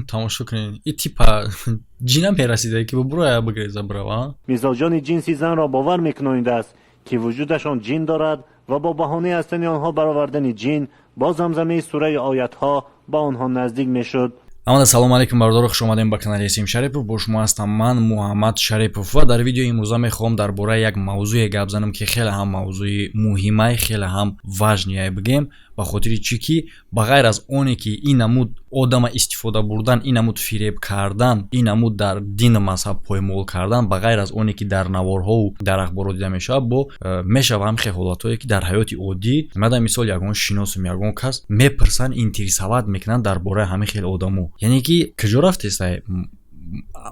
Тамошо кунед, и типа ҷина мерасида, ки бубуроя, бигреза, бирава. Мизоҷони ҷинси занро бовар мекунонидааст, ки вуҷудашон ҷин дорад ва бо баҳонаи аз тани онҳо баровардани ҷин бо замзамаи сураи оятҳо ба онҳо наздик мешуд. Амада, салому алейкум, бародаро, хуш омадем ба канали Эсим Шарипов. Бо шумо ҳастам ман, Муҳаммад Шарипов, ва дар видеои имрӯза мехоҳам дар бораи як мавзӯе гап занам, ки хеле ҳам мавзӯи муҳимай, хеле ҳам важный ай бигем. Ба хотири чӣ ки ба ғайр аз оне ки ин намуд одама истифода бурдан, ин намуд фиреб кардан, ин намуд дар дину мазҳаб поймол кардан, ба ғайр аз оне ки дар наворҳову дар ахборот дида мешавад, бо мешава ҳам хел ҳолатҳое, ки дар ҳаёти оддӣ мада, мисол, ягон шиносум, ягон кас мепурсанд, интересовать мекунанд дар бораи ҳамин хел одамо. Яъне ки куҷо рафтеста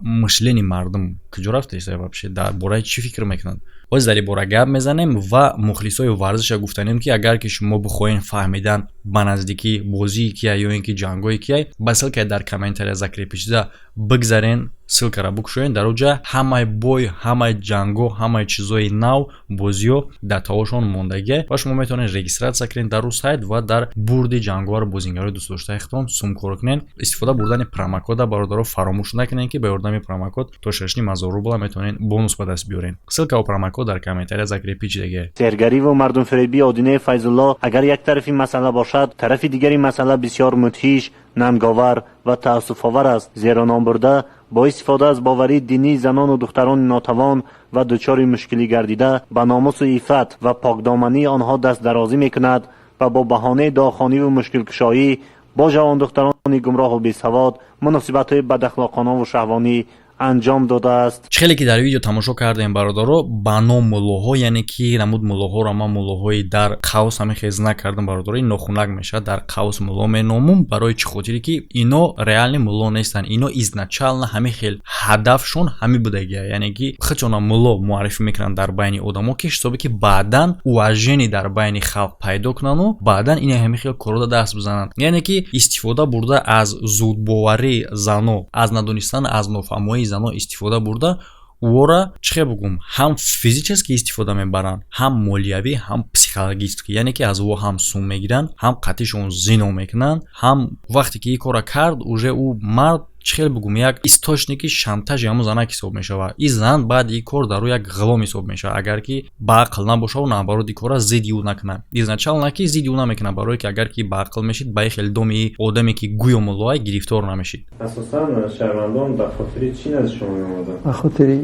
мышление мардум, куҷо рафтеста вообще, дар бораи чӣ фикр мекунанд? Боз дар ин бора гап мезанем. Ва мухлисои варзиша гуфтанем, ки агар ки шумо бихоҳед фаҳмидан ба наздикӣ бозии кия ё ин ки ҷангҳои кия, ба ссылка и дар комментария закрепить шуда бигзарен, ссылка ра бикушоен. Дар оҷа ҳамаи бой, ҳамаи ҷангҳо, ҳамаи чизҳои нав, бозиҳо, датаҳошон мондагия ва шумо метавонед регистрация кунед дар рӯ сайт ва дар бурди ҷанговару бозингарои дӯстдоштаи худтон сумкор кунед. Истифода бурдани промокод а, бародаро, фаромӯш накунед, ки ба ёрдами промокод то 6,5 ҳазор рубла метавонед бонус ба даст биёред. Ссылка ва промокод дар комментария закрепить шудагия. Сеҳргариву мардумфиребии Одинаи Файзулло агар як тарафи масъала бошад, тарафи дигари масъала бисёр мудҳиш, нанговар ва таассуфовар аст, зеро номбурда бо истифода аз боварии динии занону духтарони нотавон ва дучори мушкилӣ гардида ба номусу иффат ва покдомании онҳо дастдарозӣ мекунад ва бо баҳонаи дуохониву мушкилкушоӣ бо ҷавондухтарони гумроҳу бесавод муносибатҳои бадахлоқонаву шаҳвонӣ анҷом додааст. Чӣ хеле ки дар видео тамошо кардем, бародаро, ба ном муллоҳо, яъне ки намуд муллоҳоро ман муллоҳои дар қавс ҳамин хез накардам, бародаро, ин нохунак мешавад, дар қавс мулло меномум. Барои чӣ хотире ки ино реальный мулло нестанд. Ино изначально ҳамин хел ҳадафшон ҳамин будагия, яъне ки худшона мулло муаррифӣ мекунанд дар байни одамо, ки ҳисобе ки баъдан уважение дар байни халқ пайдо кунанду баъдан ина ҳамин хел корро даст бизананд. Яъне ки истифода бурда аз зудбоварии зано, аз надонистан, аз нофаҳмоии зано истифода бурда, ӯора, чӣ хел бигӯм, ҳам физически истифода мебаранд, ҳам молиявӣ, ҳам психологически. Яъне ки аз ӯ ҳам сум мегиранд, ҳам қатишон зино мекунанд, ҳам вақте ки ин корра кард, уже ӯ мард, чӣ хел бигӯм, як источник и шантажи ҳамон занак ҳисоб мешавад. Ин зан баъди ин кор дар ӯ як ғулом ҳисоб мешавад, агар ки ба ақл набошаву наоборот ин корра зидди ӯ накунад. Изначально ки зидди ӯ намекунад, барое ки агар ки ба ақл мешид, ба ин хел доми одаме, ки гӯё муллоай, гирифтор намешид. Асосан шаҳрвандон ба хотири чӣ назди шумо меомаданд? Ба хотири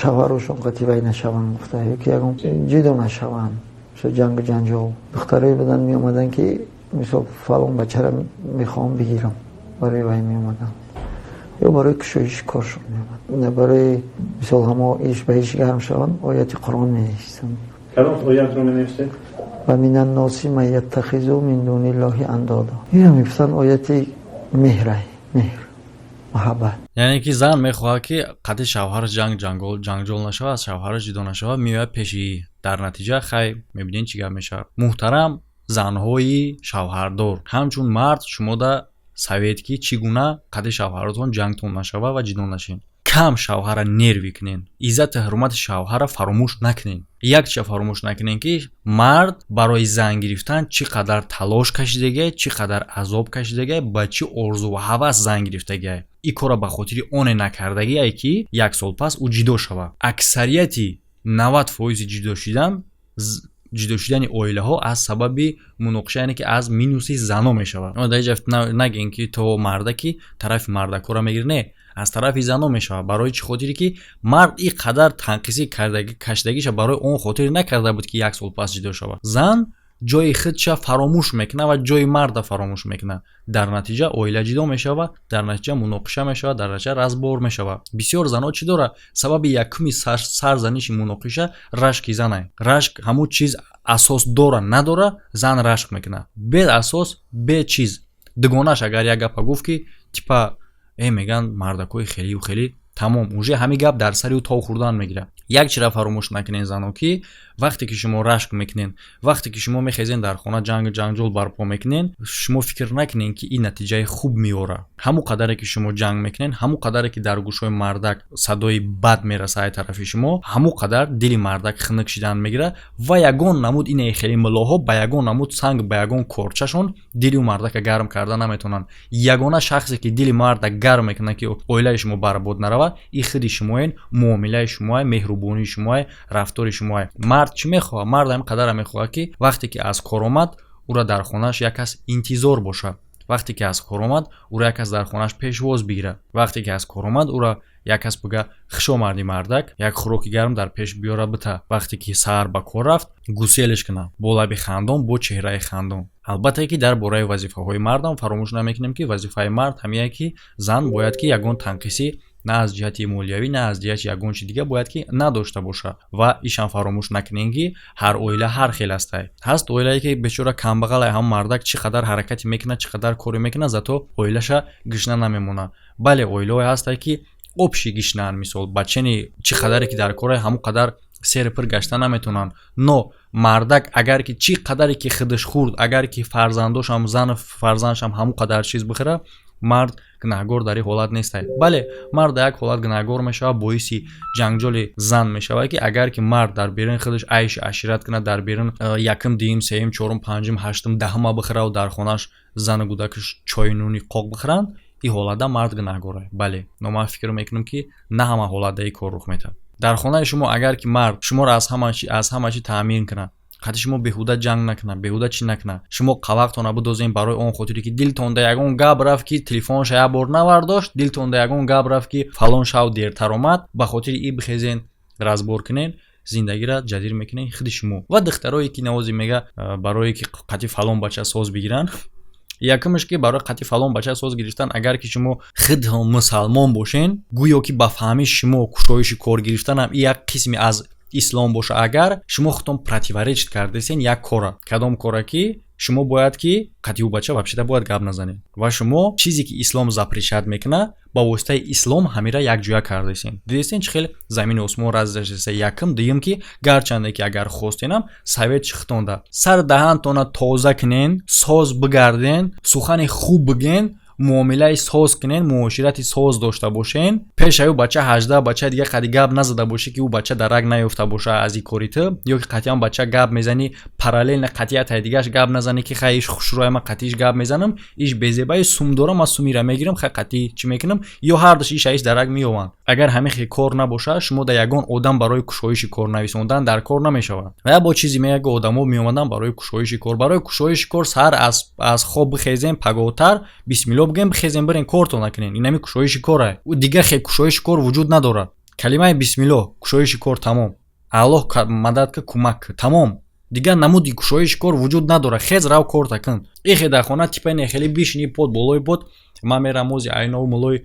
шавҳарошон қатъи вай нашаванд гуфта ё ки ягон ҷидо нашаванд, ҷангу ҷанҷол. Духтарое буданд, меомаданд, ки мисол фалон бачара мехоҳам бигирам, барои вай меомаданд ё барои кушоиши коршон меомад. Барои мисол ҳамо иш ба иш гарм шаванд, ояти Қуръон менависанд. Кадом оятро менависед? ومن الناس من يتخذ من دون الله أندادا. Ина мегуфтанд, ояти меҳрай, меҳр, муҳаббат. Яъне ки зан мехоҳад, ки қатъи шавҳараш ҷанг ҷанҷол нашавад, аз шавҳараш ҷудо нашавад, меояд пеши. Дар натиҷа хай мебинед, чӣ гап мешавад. Муҳтарам занҳои шавҳардор, ҳамчун мард шумода совет, ки чӣ гуна қатъи шавҳаротон ҷангтон нашавад ва ҷидо нашед: кам шавҳара нервӣ кунен, иззату ҳурмати шавҳара фаромӯш накунен. Як чиза фаромӯш накунен, ки мард барои зан гирифтан чӣ қадар талош кашидагиай, чӣ қадар азоб кашидагиай, ба чӣ орзуву ҳавас зан гирифтагиай. Ин корро ба хотири оне накардагиай, ки як сол пас ӯ ҷидо шавад. Аксарияти 90 фоизи ҷудо шудани оилаҳо аз сабаби муноқиша, яъне ки аз минуси зано мешавад. Дар ҷа нагӯем, ки то марда ки тарафи мардакора мегирӣ, не, аз тарафи зано мешавад. Барои чӣ хотире ки мард ин қадар танқисӣ кашидагиша барои он хотире накарда буд, ки як сол пас ҷудо шавад. Зан ҷои худша фаромӯш мекунад ва ҷои марда фаромӯш мекунад. Дар натиҷа оила ҷудо мешавад, дар натиҷа муноқиша мешавад, дар натиҷа разбор мешавад. Бисёр занҳо чӣ дорад? Сабаби якуми сарзаниши муноқиша рашки занай. Рашк ҳамун чиз асос дора, надора, зан рашк мекунад бе асос, бе чиз. Дугонаш агар як гапа гуфт, ки типа мегӯянд, мардакҳои хелию хеле танқисӣ мекунанд, ё ин ки Тамом, уже ҳамин гап дар сари ӯ тов хӯрдан мегирад. Як чира фаромӯш накунед, зано, ки вақте ки шумо рашк мекунед, вақте ки шумо мехезен, дар хона ҷангу ҷанҷол барпо мекунед, шумо фикр накунед, ки ин натиҷаи хуб меорад. Ҳамон қадаре ки шумо ҷанг мекунед, ҳамон қадаре ки дар гӯшҳои мардак садои бад мерасад ай тарафи шумо, ҳамон қадар дили мардак хунук шидан мегирад. Ва ягон намуд ине хеле мулоҳо ба ягон намуд санг, ба ягон корчашон дили ӯ мардака гарм карда наметавонанд. Ягона шахсе ки дили марда гарм мекунад, ки оилаи шумо барбод наравад, и худи шумоен, муомилаи шумоа, меҳрубонии шумоа, рафтори шумоа. Мард чӣ мехоҳад? Мард ҳамин қадара мехоҳад, ки вақте ки аз кор омад, ӯра дар хонааш як кас интизор бошад, вақте ки аз кор омад, ӯра як кас дар хонааш пешвоз бигирад, вақте ки аз кор омад, ӯра як кас бига: «Хуш омадӣ, мардак», як хӯроки гарм дар пеш биёра бита, вақте ки саҳар ба кор рафт, гуселеш кунад бо лаби хандон, бо чеҳраи хандон. Албатта ки дар бораи вазифаҳои мардам фаромӯш намекунем, ки вазифаи мард ҳамие ки зан бояд ки ягон танқисӣ на аз ҷиҳати молиявӣ, на аз ҷиҳати ягон чи дига бояд ки надошта бошад. Ва ишам фаромӯш накунем, ки ҳар оила ҳар хел астае. Ҳаст оилае ки бечора камбағалай, ҳам мардак чӣ қадар ҳаракате мекунад, чӣ қадар коре мекунад, зато оилаша гишна намемонад. Бале, оилаҳое ҳастае, ки общий гишнаанд, мисол, бачани чӣ қадаре ки дар корае, ҳамон қадар сери пир гашта наметавонанд. Но мардак агар ки чӣ қадаре ки худаш хӯрд, агар ки фарзандошам, зану фарзандашам ҳамон қадар чиз бихӯрад, мард гунаҳгор дар ин ҳолат нестай. Бале, мард дар як ҳолат гунаҳгор мешавад, боиси ҷанҷоли зан мешавад, ки агар ки мард дар берун худаш айшу ашират кунад, дар берун якум, дуюм, сеюм, чорум, панҷум, ҳаштум, даҳума бихӯраву дар хонааш зану кӯдакаш чою нуни қоқ бихӯранд, ин ҳолатда мард гунаҳгор. Бале, но ман фикр мекунам, ки на ҳама ҳолатда ин кор рух медиҳад. Дар хонаи шумо агар ки мард шуморо аз ҳама чи таъмин кунад, қати шумо беҳуда ҷанг накунад, беҳуда чӣ накунад, шумо қавақтона бидозем барои он хотире ки дилтонда ягон гап рафт, ки телефонша як бор навардошт, дилтонда ягон гап рафт, ки фалон шав дертар омад, ба хотири и бихезен, разбор кунен, зиндагиро ҷадир мекунен худи шумо. Ва духтарое ки навози мега, барое ки қати фалон бача соз бигиранд, якумш ки барои қати фалон бача соз гирифтан, агар ки шумо худ мусалмон бошен, гӯё ки ба фаҳмиши шумо кушоиши кор гирифтанам и як қисме аз ислом боша, агар шумо худтон противоречит кардесен як кора, кадом кора ки шумо бояд ки қати ӯ бача вообще бояд гап назанед, ва шумо чизе ки ислом запрещать мекунад, ба воситаи ислом ҳамира якҷоя кардесен. Дидесен, чӣ хел замини осмон раздаеса? Якум. Дуюм, ки гарчанде ки агар хостенам, совет хитонда сар даҳантона тоза кунен, соз бигарден, сухани хуб биген, муомилаи соз кунен, муоширати соз дошта бошен, пешаи ӯ бача 18 бачаи дига қади гап назада бошӣ, ки ӯ бача дарак наёфта боша аз ин кори ту, ё ки қатъиян бача гап мезанӣ, параллельно қатъиятаи дигаш гап назанӣ, ки хай, иш хушрӯя, ман қатъиш гап мезанам, иш безебаи сум дорам, ман сумира мегирам, хай, қатъӣ чӣ мекунам, ё ҳардуш иш аиш дарак меёванд. Агар ҳамин хел кор набошад, шумо да ягон одам барои кушоиши кор нависондан дар кор намешавад. Ва як бо чизе меяг, одамо меомаданд барои кушоиши кор. Барои кушоиши кор саҳар аз хоб бихезем, пагоҳтар бисмилло бигӯем, бихезем, бирен, кортон накунен. Инами кушоиши кора. Дигар хел кушоиши кор вуҷуд надорад. Калимаи бисмилло, кушоиши кор, тамом. Аллоҳ мадад ка, кӯмак ка, тамом. Дигар намуди кушоиши кор вуҷуд надорад. Хез, рав, корта кун. Ихе дар хона типа не хеле бишини, под болои под ман мерам, ози айнову мулои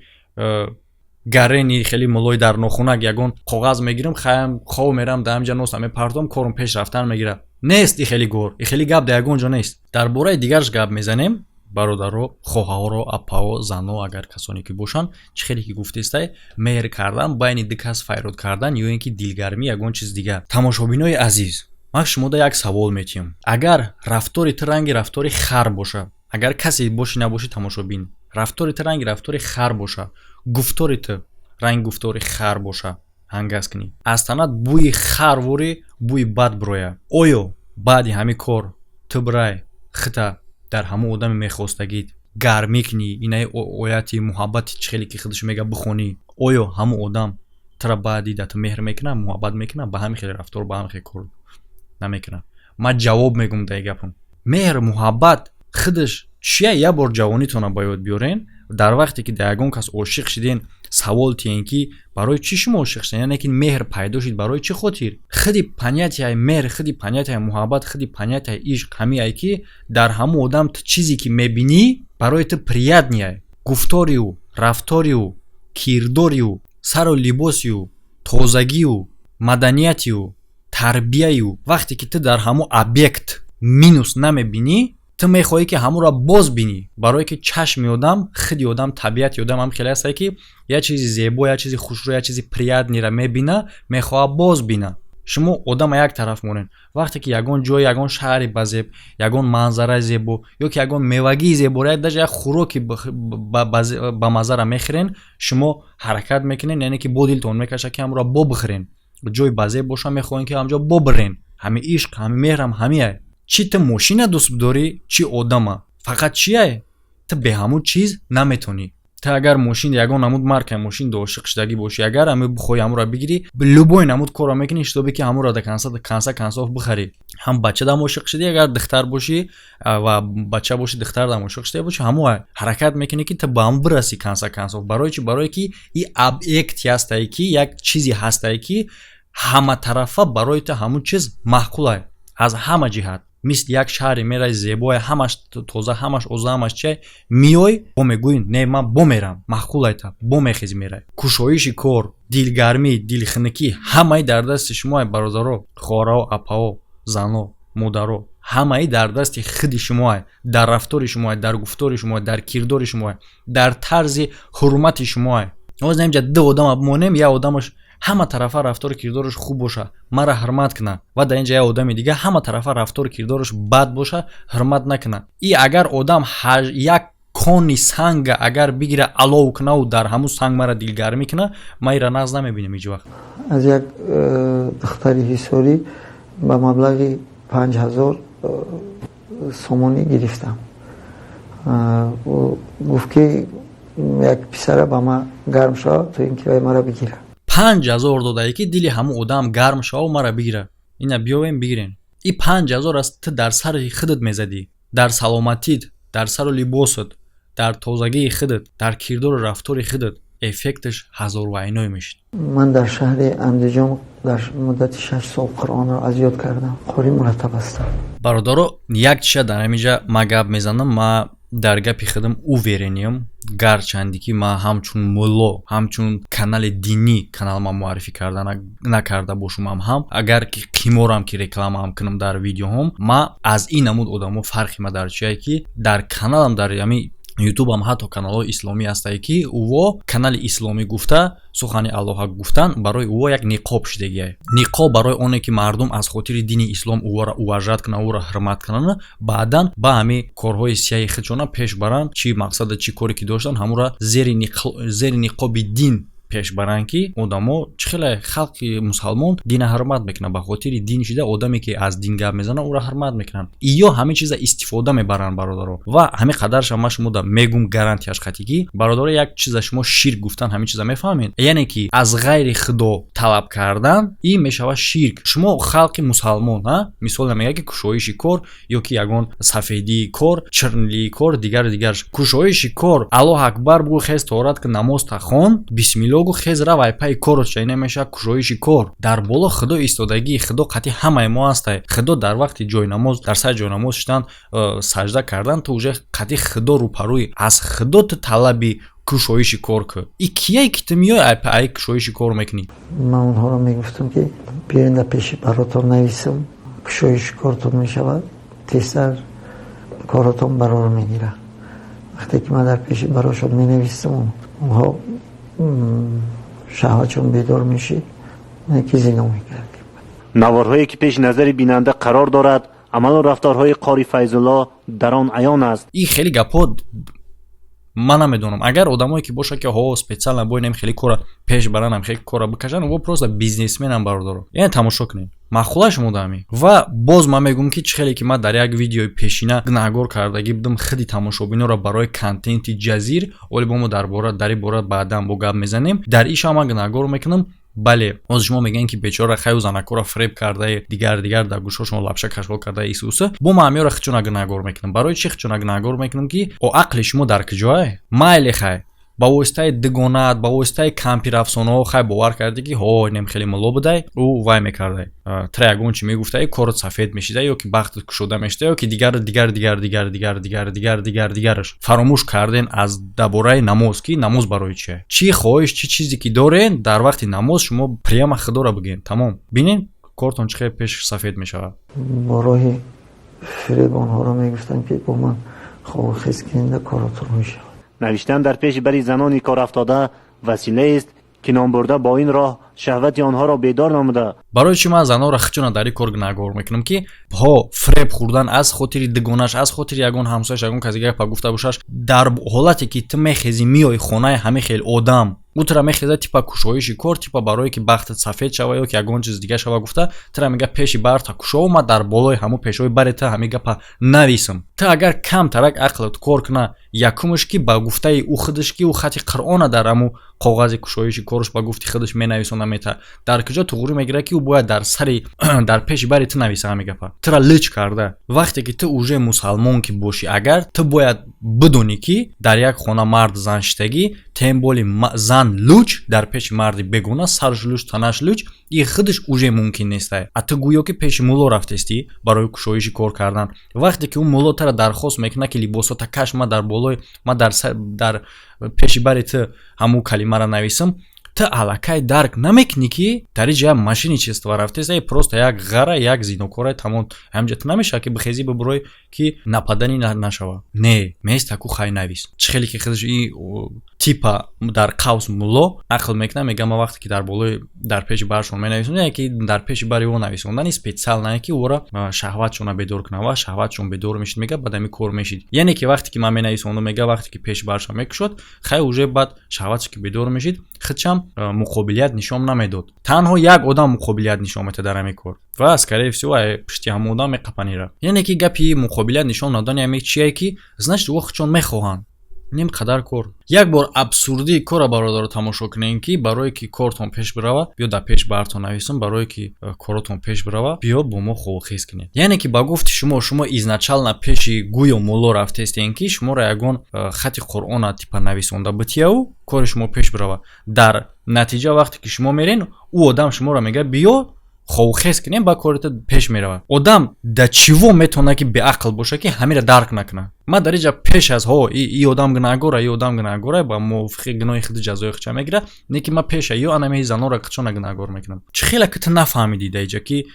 гарени хеле мулои дар нохунак ягон коғаз мегирам, хаям, хов мерам, дар ҳамҷа носа мепартом, корум пеш рафтан мегирад. Нест и хеле гор, и хеле гап дар ягон ҷо нест. Дар бораи дигараш гап мезанем. Бародаро, хоҳаҳоро, апао, зано, агар касоне ки бошанд, чӣ хеле ки гуфтестай, меҳр кардан, байни ду кас файрод кардан ё ин ки дилгармӣ, ягон чиз дигар. Тамошобинои азиз, ман шумода як савол метиҳам. Агар рафтори ту ранги рафтори хар боша, агар касе бошӣ набошӣ, тамошобин, рафтори ту ранги рафтори хар боша, гуфтори ту ранги гуфтори хар боша, ҳангаз кунӣ, аз танат бӯи харворӣ, бӯи бад бирояд, оё баъди ҳамин кор ту бирай хита дар ҳамон одами мехостагит гармӣ кунӣ, инаи ояти муҳаббати чӣ хеле ки худаш мега бихонӣ, оё ҳамон одам тура баъди да ту меҳр мекунад, муҳаббат мекунад? Ба ҳамин хеле рафтор, ба ҳамин хеле кор намекунад. Ман ҷавоб мегӯм дар гапам. Меҳр, муҳаббат худаш чия? Як бор ҷавонитона ба ёд биёрен. Дар вақте ки дар ягон кас ошиқ шиден, савол тиҳен, ки барои чӣ шумо ошиқ шиден, яъне ки меҳр пайдо шид, барои чӣ хотир? Худи понятияи меҳр, худи понятияи муҳаббат, худи понятияи ишқ ҳамиае, ки дар ҳамон одам ту чизе ки мебинӣ, барои ту приятный ай: гуфтори ӯ, рафтори ӯ, кирдори ӯ, сару либоси ӯ, тозагии ӯ, маданияти ӯ, тарбияи ӯ. Вақте ки ту дар ҳамон объект минус намебинӣ. Ту мехоҳӣ, ки ҳамонро боз бинӣ, барое ки чашми одам, хиди одам, табиати одам ҳам хеле ҳастае, ки як чизи зебо, як чизи хушрӯ, як чизи приятный ра мебина, мехоҳад боз бина. Шумо одама як тараф монед, вақте ки ягон ҷой, ягон шаҳри базеб, ягон манзараи зебо ё ки ягон мевагии зебо, даже як хӯроки ба маззара мехӯрен, шумо ҳаракат мекунед, яъне ки бо дилтон мекашад, ки ҳамонро бо бихӯрен. Ҷои базеб боша, мехоҳем, ки ҳамҷо бобирен. Ҳами ишқ, ҳами меҳрам ҳамиай. Чӣ ту мошина дӯст бидорӣ, чӣ одама, фақат чиай, ту бе ҳамун чиз наметонӣ. Ту агар мошин, ягон намуд маркаи мошин ошиқ шудагӣ бошӣ, агар ами бихоҳӣ ҳамонро бигирӣ, любой намуд корро мекунӣ, чтобы ки ҳамонро да конца концов бихарӣ. Ҳам бача дам ошиқ шудӣ, агар духтар бошӣ ва бача бошӣ, духтар дам ошиқ шуда бошӣ, ҳамон ҳаракат мекунӣ, ки ту ба ҳамон бирасӣ конца концов. Барои чӣ? Барое ки и объекте ҳастае, ки як чизе ҳастае, ки ҳаматарафа барои ту ҳамун чиз маъқулае аз ҳама ҷиҳат. Мисли як шаҳре мераи, зебое, ҳамаш тоза, ҳамаш оза, ҳамаш чиай, меой, бо мегӯӣ: «Не, ман бо мерам, маъқулай». Та бо мехези, мерай. Кушоиши кор, дилгармӣ, дилхунукӣ ҳамаи дар дасти шумоай, бародаро, хоҳарао, апао, зано, модаро, ҳамаи дар дасти худи шумоай, дар рафтори шумоай, дар гуфтори шумоай, дар кирдори шумоай, дар тарзи ҳурмати шумоай. Ҳозир инҷа ду одама бимонем, як одамаш ҳама тарафа рафтору кирдораш хуб боша, мара ҳурмат куна, ва дар инҷа як одами дига ҳама тарафа рафтору кирдораш бад боша, ҳурмат накуна. И агар одам як кони санга агар бигира, алов кунаву дар ҳамун санг мара дилгармӣ куна, ман ира нағз намебинам ҳеҷ вақт. Аз як духтари ҳисорӣ ба маблағи 5000 сомонӣ гирифтам. Гуфт, ки як писара ба ман гарм шавад, то ин ки вай мара бигирад. 5000 додае, ки дили ҳамун одам гарм шаву мара бигира. Ина биёвем, бигирен. И 5000 аст, ту дар сари худат мезадӣ, дар саломатит, дар сару либосат, дар тозагии худат, дар кирдору рафтори худат эффекташ ҳазорвайной мешид. Ман дар шаҳри Андиҷон дар муддати 6 сол Қуръонро аз ёд кардам, қори мураттаб ҳастам. Бародаро, як чиша дар ҳаминҷа ма гап мезанам. Ма дар гапи худам уверен ем, гарчанде ки ман ҳамчун мулло, ҳамчун канали динӣ канал ман муаррифӣ карда накарда бошумам ҳам, агар ки қиморам ки рекламаам кунам дар видеоҳом, ма аз ин намуд одамо фарқи ма дар чие, ки дар каналам, дар ҳами Ютубам, ҳатто каналҳои исломӣ ҳастае, ки ӯво канали исломӣ гуфта, сухани Аллоҳа гуфтан барои ӯво як ниқоб шудагиае. Ниқоб барои оне, ки мардум аз хотири дини ислом ӯвора уважать кунанд, ӯро ҳурмат кунанд, баъдан ба ҳами корҳои сияҳи худшона пеш баранд. Чӣ мақсада, чӣ коре ки доштанд, ҳамура зери ниқоби дин пеш баранд, ки одамо чӣ хеле халқи мусалмон дина ҳурмат мекунанд, ба хотири дин шида одаме, ки аз дин гап мезанад, ӯро ҳурмат мекунанд. Иё ҳамин чиза истифода мебаранд, бародаро. Ва ҳамин қадарша ма шумо мегум, гарантияш қатӣ, ки, бародаро, як чиза шумо ширк гуфтан, ҳамин чиза мефаҳмед, яъне ки аз ғайри худо талаб кардан, ин мешавад ширк. Шумо халқи мусалмон, а мисол мегӯяд, ки кушоиши кор ё ки ягон сафедии кор, чирнлии кор, дигару дигар. Кушоиши кор: Аллоҳ акбар бугӯ, хез, тоҳорат ки, намоз тахон, бисмилло гу, хез, рав, ай пайи корот ша. Ина мешавад кушоиши кор. Дар боло худо истодагӣ, худо қатъи ҳамаи мо ҳастай. Худо дар вақти ҷойнамоз, дар сари ҷойнамоз шидан, сажда кардан, ту уже қатъи худо рӯпарӯи, аз худо ту талаби кушоиши кор кӯ. И кияе, ки ту меёй, ай кушоиши кор мекунӣ? Ман онҳоро мегуфтам, ки биёен, дар пеши баротон нависам, кушоиши кортон мешавад, тезтар коротон барор мегирад. Вақте ки ман дар пеши барошон менавистам, онҳо шаҳватшон бедор мешид, ки зино мекардем. Наворҳое, ки пеши назари бинанда қарор дорад, амалу рафторҳои қори Файзулло дар он аён аст. И хеле гапҳо ман намедонам, агар одамое ки бошад, ки ҳо специально боинем, хеле кора пеш баранам, хеле кора бикашанд, во просто бизнесменам, бародаро. Яъне тамошо кунем, маъқула шумо дами. Ва боз ман мегӯм, ки чӣ хеле ки ман дар як видеои пешина гунаҳгор кардагӣ будам худи тамошобиноро барои контенти ҷазир, оле бо мо дар бора, дар ин бора баъдан бо гап мезанем. Дар иша ман гунаҳгор мекунам. Бале, ҳозир шумо мегӯед, ки бечора хаю занакҳоро фиреб кардае, дигар дигар, дар гӯшҳошон лапша кашол кардае, исуса. Бо ман ҳамёро хичона гунаҳгор мекунам. Барои чӣ хичона гунаҳгор мекунам? Ки о ақли шумо дар куҷое? Майли, хай, ба воситаи дугонаат, ба воситаи кампирафсонаҳо, хай, бовар кардӣ, ки ҳо инем хеле мулло будай, ӯ вай мекардай, тра ягон чи мегуфтай, корот сафед мешида ё ки бахтат кушода мешида, ё ки дигар дигар дигар дигар дигар дигар дигар дигар дигараш. Фаромӯш карден аз дар намоз, ки намоз барои чие, чӣ хоҳиш, чӣ чизе ки дорен, дар вақти намоз шумо прямо худоро бигӯен, тамом. Бинен, кортон чӣ хел пеш сафед мешавад. Бо роҳи Фиреб онҳоро мегуфтам, ки бо ман хобу хез кунинда, коротон мешавад. Навиштан дар пеши бари занони корафтода василаест, ки номбурда бо ин роҳ шаҳвати онҳоро бедор намуда. Барои чӣ ман занонро хичона дар ин кор гунаҳгор мекунам, ки ҳо фиреб хӯрдан аз хотири дугонаш, аз хотири ягон ҳамсояш, ягон касе гапа гуфта бошаш? Дар ҳолате ки ту мехезӣ, меои хонаи ҳамин хел одам, ӯ тура мехеза, типа кушоиши кор, типа барое ки бахтат сафед шава ё ки ягон чиз дига шава гуфта, тура мега: «Пеши барта кушо, ма дар болои ҳамун пешои бари ту ҳамин гапа нависам». Ту агар камтарак ақлат кор куна, якумш, ки ба гуфтаи ӯ худаш, ки ӯ хати Қуръона дар ҳамун коғази кушоиши корш ба гуфти худаш менависонда мета, дар куҷо туғрӣ мегирад, ки ӯ бояд дар сари, дар пеши бари ту нависа ҳамин гапа, тура лич карда? Вақте ки ту уже мусалмон ки бошӣ, агар ту бояд бидонӣ, ки дар як хона мард зан шиштагӣ, тем более зан луч дар пеши марди бегуна, сарш луч, танаш луч, и худаш уже мумкин нестай. А ту гӯё ки пеши мулло рафтестӣ барои кушоиши кор кардан. Вақте ки ӯ мулло тара дархост мекунад, ки либосота каш, ма дар болои ма дар пеши бари ту ҳамун калимаро нависам, ту аллакай дарк намекунӣ, ки дар иҷа мошенничество рафтест, просто як ғара, як зинокора, тамом. Ҳамҷа ту намешавад, ки бихезӣ, бибурой, ки нападани нашава. Не, местаку, хай, навис. Чӣ хеле ки худаш и типа дар қавс мулло ақл мекунад, мега: «Ма вақте ки дар болои, дар пеши баршон менависонам», яке ки дар пеши бари ӯ нависондани специально, ки ӯра шаҳватшона бедор кунад, ва шаҳватшон бедор мешид, мега, баъд ами кор мешид. Яъне ки вақте ки ман менависондам, мега, вақте ки пеши баршон мекушод, хай, уже баъд шаҳватш ки бедор мешид, худшам муқобилият нишон намедод. Танҳо як одам муқобилият нишон медиҳад дар ҳамин кор ва, скорее всего, пушти ҳамон одам меқапанира. Яъне ки гапи муқобилият нишон надодани ҳамин чие, ки значит ӯ худшон мехоҳанд ним қадар кор. Як бор абсурдии корро, бародаро, тамошо кунем, ки барое ки кортон пеш бирава, биё дар пеш бартон нависам, барое ки коротон пеш бирава, биё бо мо хобухез кунед. Яъне ки ба гуфти шумо, шумо изначально пеши гӯё мулло рафтестем, ки шуморо ягон хати Қуръона типа нависонда битияву кори шумо пеш бирава. Дар натиҷа, вақте ки шумо мерен, ӯ одам шуморо мегӯяд: «Биё, хобухез кунем, ба кората пеш меравад». Одам да чиво метавонад, ки беақл боша, ки ҳамира дарк накунад? Ман дар инҷа пеш аз ҳо и одам гунаҳгора, и одам гунаҳгора, ба мувофиқи гуноҳи худи ҷазои худша мегирад, не ки ман пеша ё анамеи занонро қичона гунаҳгор мекунам. Чӣ хеле ки ту нафаҳмидӣ дар инҷа, ки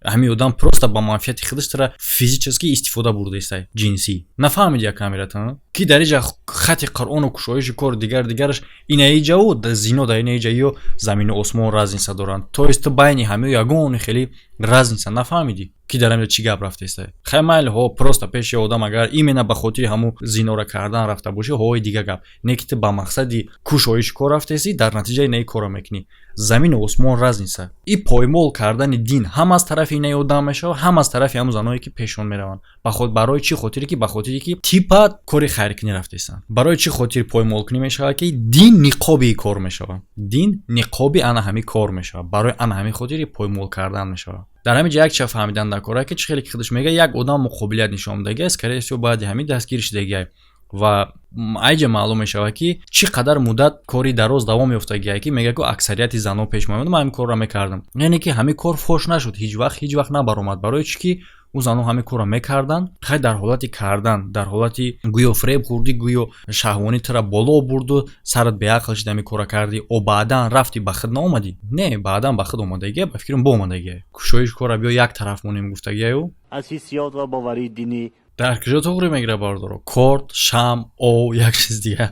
ҳамин одам просто ба манфиати худаш тара физически истифода бурдаистай, ҷинсӣ? Нафаҳмиди як камерата, ки дар инҷа хати Қуръону кушоиши кор, дигар дигараш, инаиҷаву зино дар инаиҷа ё замину осмон разница доранд. То есть ту байни ҳамаи ягони хеле разница нафаҳмидӣ, ки дар ҳаминҷа чӣ гап рафтаиста? Хай, майли, ҳо, просто пеши одам агар именно ба хотири ҳамун зинора кардан рафта бошӣ, ҳои, дига гап. Не ки ту ба мақсади кушоиши кор рафтаистӣ, дар натиҷаи инаи корро мекунӣ. Замину осмон разница. И поймол кардани дин ҳам аз тарафи инаи одам мешавад, ҳам аз тарафи ҳамун заное, ки пешон мераванд. Барои чӣ хотире ки, ба хотире ки типа кори хайркунӣ рафтаистанд. Барои чӣ хотир поймолкунӣ мешавад? Ки дин ниқоби кор мешавад, дин ниқоби ана ҳамин кор мешавад. Барои ана ҳамин хотири поймол кардан мешавад. Дар ҳамин ҷа як чиза фаҳмидан дар кора, ки чӣ хеле ки худаш мега, як одам муқобилият нишон додагиа, скорее всего, баъди ҳамин дастгир шудагиа. Ва айҷа маълум мешавад, ки чӣ қадар муддат кори дароз давом ёфтагиа, ки мега, ку аксарияти занон пеш меомад, ман ҳамин корро мекардам. Яъне ки ҳамин кор фош нашуд ҳеҷ вақт, ҳеҷ вақт набаромад. Барои чӣ ки ӯ занон ҳамин корро мекарданд? Хай, дар ҳолати кардан, дар ҳолати гӯё фиреб хӯрдӣ, гӯё шаҳвонӣ тура боло бурду, сарат беақл шид, ҳамин корро кардӣ. О, баъдан рафтӣ, ба худ наомадӣ? Не, баъдан ба худ омадагия, ба фикрам, боомадагия. Кушоиш кора биё як тараф монем, гуфтагияю. Аз ҳиссиёт ва боварии динӣ. Дар куҷо туғрӣ мегирад, бародаро? Корт, шам, ов, як чиз дига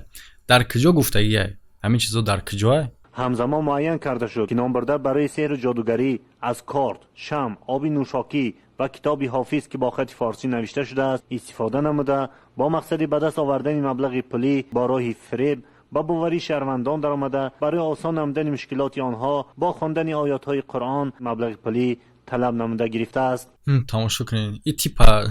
дар куҷо гуфтагия? Ҳамин чизо дар куҷоа? Ҳамзамон муайян карда шуд, ки номбурда барои сеҳру ҷодугарӣ аз корт, шам, оби нӯшокӣ ва китоби Ҳофиз, ки бо хати форсӣ навишта шудааст, истифода намуда, бо мақсади ба даст овардани маблағи пулӣ бо роҳи фиреб ба боварии шаҳрвандон даромада, барои осон намудани мушкилоти онҳо бо хондани оётҳои Қуръон маблағи пулӣ талаб намуда гирифтааст. Тамошо кунед, и типа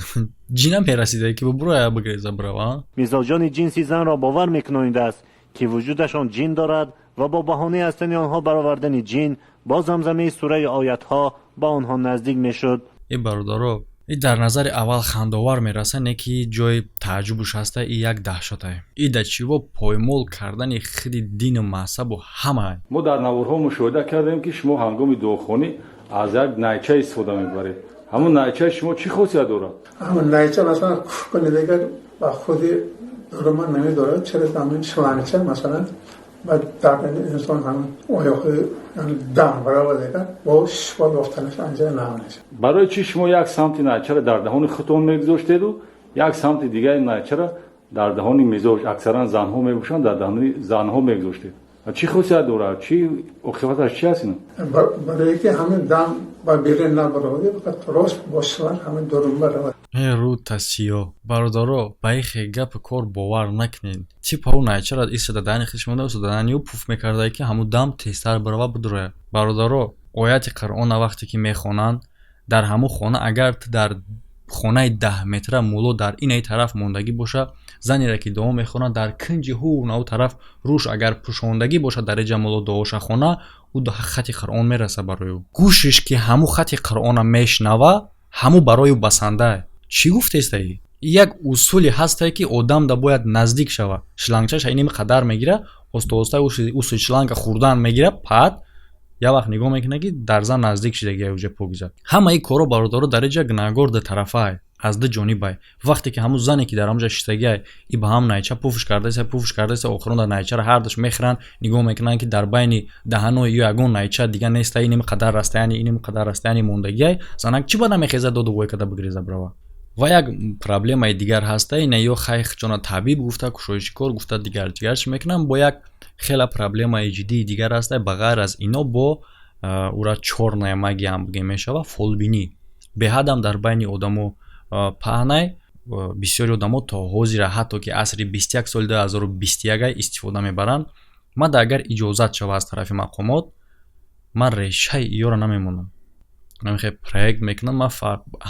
ҷина мерасида, ки бубуроя, бигреза, бирава. Мизоҷони ҷинси занро бовар мекунонидааст, ки вуҷудашон ҷин дорад, ва бо баҳонаи аз тани онҳо баровардани ҷин бо замзамаи сураи оятҳо ба онҳо наздик мешуд. Э, бародаро, и дар назари аввал хандовар мераса, не ки ҷои тааҷҷубуш ҳаста. И як даҳшатае. И да чиво поймол кардани худи дину мазҳабу ҳама. Мо дар наворҳо мушоҳида кардем, ки шумо ҳангоми дуохонӣ аз як найча истифода мебаред. Ҳамун найчаи шумо чӣ хосият дорад? Ҳамун найча, масалан, куф кунед, агар ба худи рома намедорад, чаро ҳамин шлангча, масалан. Баъд дар инсон ҳамин оёқи дам баравад, бо шифо ёфтанаш анҷа намешавад. Барои чӣ шумо як самти найчаро дар даҳони худтон мегузоштеду як самти дигари найчаро дар даҳони мизоҷ, аксаран занҳо мебошанд, дар даҳони занҳо мегузоштед? Чӣ хусусият дорад? Чӣ оқибаташ чи аст ин? Барое ки ҳамин дам ба берун набароди, фақат рост бо шланг ҳамин дурунба равад. Э, рута сиё, бародаро, ба ихе гапи кор бовар накунед. Типа ӯ найчара истода дани хиш монда, истода дани ӯ пуф мекарда, ки ҳамун дам тезтар барава, бидурояд. Бародаро, ояти Қуръона вақте ки мехонанд дар ҳамун хона, агар ту дар хонаи 10 метра мулло дар инаи тараф мондагӣ боша, занере ки дуо мехонад дар кунҷи ҳу наву тараф, рӯш агар пӯшондагӣ бошад, дар эҷа мулло дуоша хона, ӯ хати Қуръон мераса барои ӯ. Гӯшиш ки ҳамун хати Қуръона мешнава, ҳамун барои ӯ басанда. Чӣ гуфтестаи? Як усуле ҳастае, ки одам да бояд наздик шава. Шлангчаша иними қадар мегира, оста оста уси шланга хӯрдан мегира. Паат як вақт нигоҳ мекунад, ки дар зан наздик шидаги, уже покиза. Ҳамаи корро, бародаро, дар иҷа гунаҳгор дутарафае, аз ду ҷонибай. Вақте ки ҳамун зане ки дар ҳамҷа шиштагиай, и ба ҳам найча пуфш кардаеса, пуфш кардаеса, охирон дар найчаро ҳардуш мехӯранд. Нигоҳ мекунанд, ки дар байни даҳанои ё ягон найча дига неста, иними қадар расстояние, иними қадар расстояние мондагиай. Занак чӣ ба намехеза, доду вой када бигреза, бирава? Ва як проблемаи дигар ҳаста, ина ё хайхҷона табиб гуфта, кушоиши кор гуфта, дигар дигар чӣ мекунам. Бо як хела проблемаи ҷиддии дигар ҳаста, ба ғайр аз ино, бо ура чёрная магия ҳам бигем мешава. Фолбинӣ беҳадам дар байни одамо паҳнай. Бисёри одамо то ҳозира, ҳатто ки асри 21, соли 2021 истифода мебаранд. Мада агар иҷозат шава аз тарафи мақомот, ман решаи иёро намемонам, намехе проект мекунам. Ман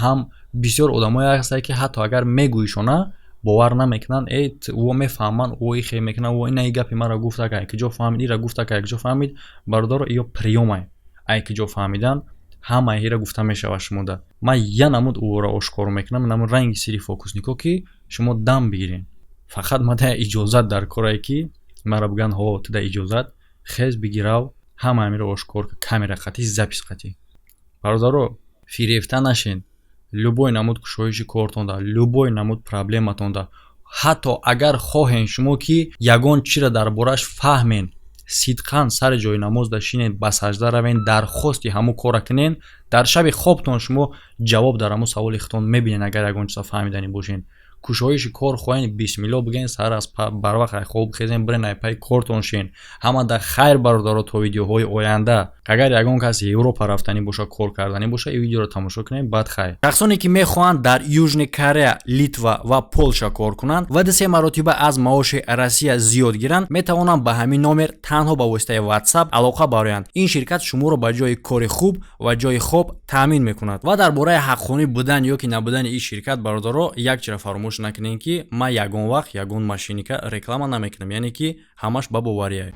ҳам бисёр одамое ҳастанд, ки ҳатто агар мегӯишона, бовар намекунанд. Э, ӯ мефаҳманд, ӯ ихе мекунанд, ӯ ина гапи маро гуфта, ай киҷо фаҳмид, ира гуфта, ай киҷо фаҳмид? Бародаро, иё приёмай, ай киҷо фаҳмидан ҳамаи ира гуфта мешавад шумода. Ман я намуд ӯро ошкор мекунам, намуд ранги сири фокуснико, ки шумо дам бигирен. Фақат мада иҷозат дар корае, ки маро бигӯянд: «Ҳо, ту да иҷозат, хез бигирав, ҳама амиро ошкор, камера қатӣ, запись қатӣ». Бародаро, фирефта нашен. Любой намуд кушоиши кортонда, любой намуд проблематонда, ҳатто агар хоҳен шумо, ки ягон чиро дар борааш фаҳмен, сидқан сари ҷои намоз дашинед, ба сажда равен, дархости ҳамун корра кунен, дар шаби хобтон шумо ҷавоб дар ҳамун саволи худтон мебинед. Агар ягон чиза фаҳмиданӣ бошен, кушоиши кор хоҳен, бисмилло бигӯен, саҳар аз барвақт ай хоб хезен, бирен, ай пай кортон шен. Ҳама да хайр, бародаро, то видеоҳои оянда. Агар ягон кас Европа рафтанӣ боша, кор карданӣ боша, ин видеоро тамошо кунед. Баъд хайр. Шахсоне ки мехоҳанд дар Южный Корея, Литва ва Полша кор кунанд ва дусе маротиба аз маоши Россия зиёд гиранд, метавонанд ба ҳамин номер танҳо ба воситаи WhatsApp алоқа бароянд. Ин ширкат шуморо ба ҷои кори хуб ва ҷои хоб таъмин мекунад. Ва дар бораи ҳаққонӣ будан ё ки набудани ин ширкат, бародаро, як чиро фаромӯш накунем, ки ман ягон вақт ягон мошенника реклама намекунам, яъне ки ҳамаш ба боварие.